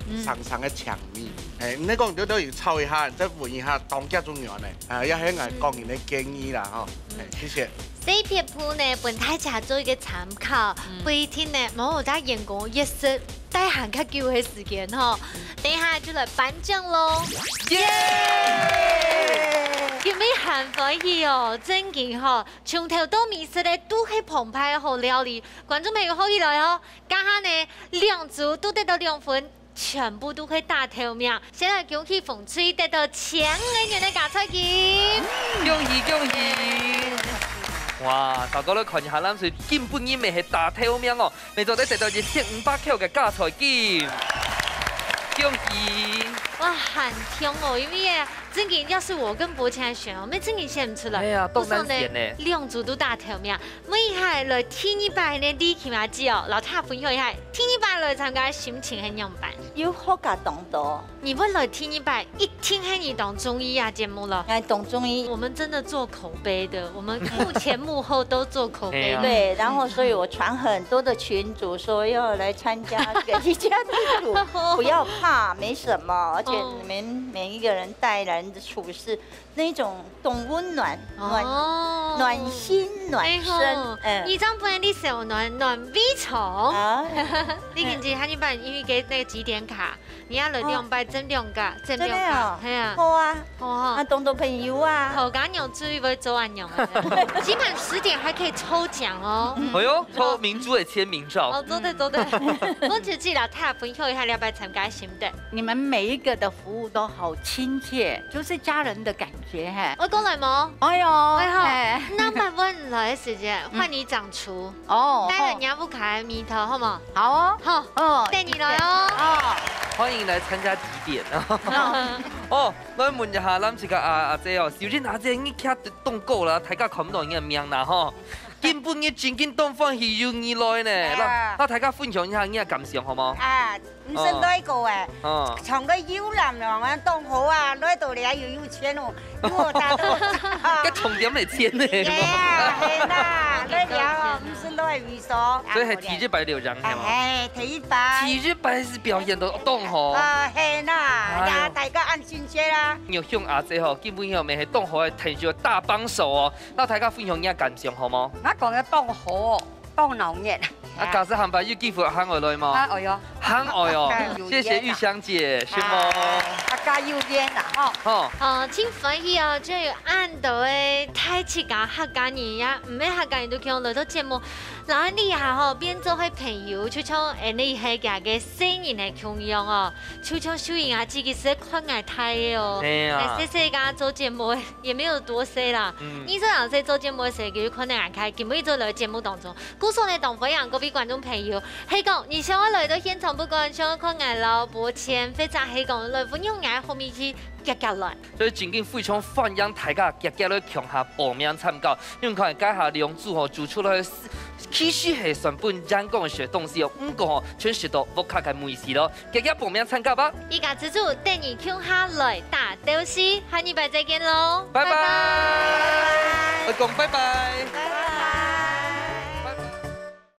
嗯，生生个青味，哎，你講略略有炒一下，再燜一下，當加重要呢，啊，也係𠊎個人个建議啦吼，哎，謝謝。 西北部呢，分大家做一個參考，嗯，不一定呢，某某家員工也是待很較久的時間吼。等一下就來頒獎咯。耶！有沒有很歡喜哦？正經吼，從頭到尾食个都係澎湃个好料理。觀眾朋友好起來哦！這下呢，兩組都得到兩分， 全部都係打頭名。先來恭喜紅隊得到千個銀个加菜金。恭喜恭喜！哇，大家來看一下，藍隊今晡日乜係打頭名哦，每組都得到一千五百塊个加菜金。恭喜！哇，很強哦，因為耶，正經要是我跟伯謙來選哦，乜正經選毋出來。哎呀，當難選呢。不錯呢，兩組都打頭名。 每一下來第二擺呢，你起碼知哦，摎大家分享一下，第二擺來參加心情係仰般？有好感動到。你會來第二擺，一定係你當中意啊節目了。哎，當中意。我們真的做口碑的，我們幕前幕後都做口碑的。哎呀。對，然後所以我傳很多的群組說要來參加這個一家之煮，不要怕，沒什麼，而且你們每一個人帶來的處事 那種懂溫暖，暖，哦，暖心暖身，哎吼，嗯。你這樣分你小暖，暖胃腸。啊。你看這下一擺，因為該那個集點卡，你愛來兩擺，哦，整兩個，整兩個，真的哦。係啊。好啊。好哈。啊，當多朋友啊。好，剛剛有注意會做恁樣啊。集滿十點還可以抽獎哦。哎喲，抽明珠的簽名照。哦，做得，做得。我只記得大家分享一下，兩擺參加心得。 你們每一個的服務都好親切，就是家人的感覺，嘿。會過來無？哎喲，哎吼，哎。那麼問來的時間，嗯。換你掌廚。哦，帶了你屋下个味道，好無？好哦。好，哦，等你來哦。哦。歡迎來參加集點。哦。哦，來問一下，咱這個阿，阿姐哦，秀珍阿姐，你徛當高啦，大家看毋到你个面啦，吼。 今晡日正經當歡喜有你來呢，哎呀。摎，摎大家分享一下你个感想好無？啊，毋識來過誒，哦。哦。從來遊覽哦，當好啊，來到這又有錢哦，有好大到，啊。該重點係錢呢，係無？哎呀，係啦，來了哦，毋識來為所。所以係第一擺來這，係無？哎，第一擺。第一擺係表現到當好。啊，係啦，哎喲。呀，大家恁親切啊。玉香阿姐吼，今晡日吼，乜係當好个，𢯭手大幫手哦。 摎大家分享你个感想好無？𠊎講个當好哦，當鬧熱。啊，假使下擺有機會還愛來無？還愛哦。還愛哦。有緣啊。謝謝玉香姐，係無？啊，大家有緣啦，吼。吼。哦，真歡喜哦，就有恁多个大自家客家人呀，毋係客家人都共樣來到節目，然後你還吼，變做係朋友，就像恁呢係佢个生日个共樣哦。 就像秀英啊，自己係看𠊎大个哦。係啊。哎，細細个做節目，也沒有多細啦。嗯。二十零歲做節目个時候，就看𠊎大，今晡日做來節目當中。故所呢，當歡迎各位觀眾朋友，係講你想愛來到現場，不管想愛看𠊎摎伯謙，或者係講來分享𠊎好物事，遽遽來。所以正經非常歡迎大家遽遽來共下報名參加，因為看這下兩組吼，做出來个事，其實係算分人講个東西哦，毋過吼，全食到屋下个味緒咯。 遽遽報名參加吧！一家之煮，等你共下來打鬥敘，下禮拜再見咯！拜拜！拜拜！愛講拜拜！